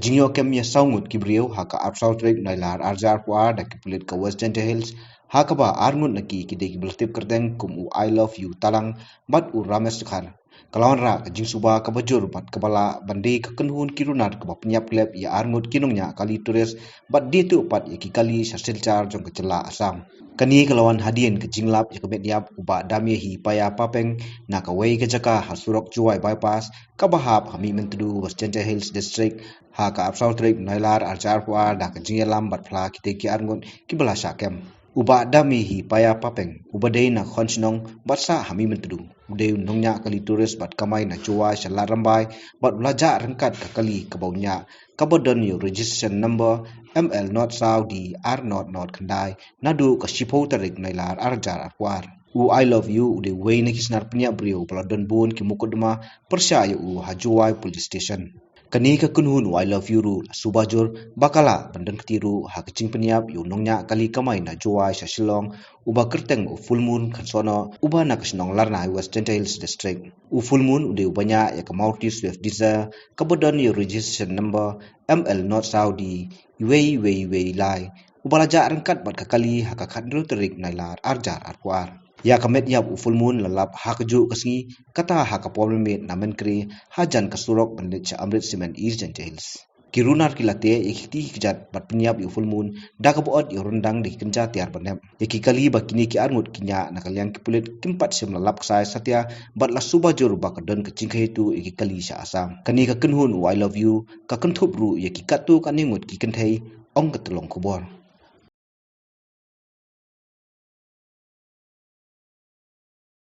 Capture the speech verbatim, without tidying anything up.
Jingïoh kem ïa saw ngut ki briew ha ka arphew saw tarik Nailar arhajar arphew ar da ki pulit ka West Jaintia Hills, ha kaba ar ngut na ki ki dei kiba la tip kyrteng kum u I Love You Talang bad u Ramesh Dkhar. Ka la wanrah ka jingsuba kaba jur bad kaba lah ban dei ka kynhun ki runar kaba pynïap klep ïa ar ngut ki nongñiah kali tourist bad die tuh pat ïa ki kali sha Silchar jong ka jylla Assam. Kane ka la wan hadien ka jinglap ïa ka met ïap u Bah Damyehi Paya Papeng na kawei ka jaka ha surok Jowai Bypass kaba hap ha Mihmyntdu, West Jaintia Hills District, ha ka arphew saw tarik Nailar arhajar arphew ar da ka jingïalam bad phla kitei ki ar ngut kiba la shah kem. U Bah Damyehi Paya Papeng, uba dei na Khonshnong bad sah ha Mihmyntdu, u dei u nongñiah kali tourist bad kamai na Jowai sha Ladrymbai bad u la jah ryngkat ka kali kaba u ñiah, kaba don ïa u registration number M L not saw D R not not khyndai, naduh ka shiphew tarik Nailar arhajar arphew ar. U I Love You u dei uwei na ki snar pynïap briew ba la don bun ki mukotduma pyrshah ïa u ha Jowai Police Station. Kane ka kynhun u I Love You ruh la suba jur ba ka lah ban don kti ruh ha ka jingpynïap ïa u nongñiah kali kamai na Jowai sha Shillong, uba kyrteng u Full Moon Khansono, uba na ka shnong Larnai, West Jaintia Hills District. U Full Moon u dei uba ñiah ïa ka Maruti Swift Dzire kaba don ïa u registration number M L not saw D wei wei wei lai, uba la jah ryngkat bad ka kali ha ka khathynriew tarik Nailar arhajar arphew ar. Ïa ka met ïap u Full Moon la lap ha kajuh ka sngi, kata ha ka por mynmiet na Mynkre, hajan ka surok ban leit sha Amrit Cement, East Jaintia Hills. Ki runar ki la teh ïa ki kti ki kjat bad pynïap ïa u Full Moon da kaba ot ïa u ryndang da ki kynja tiar ba nep. Ïa ki kali ba kine ki ar ngut ki ñiah, na ka liang ki pulit kim pat shym la lap ksai satia bad la suba jur ba ka don ka jingkhaïi tuh ïa ki kali sha Assam. Kane ka kynhun u I Love You ka kynthup ruh ïa ki katto katne ngut ki kynthei, ong ka tyllong khubor.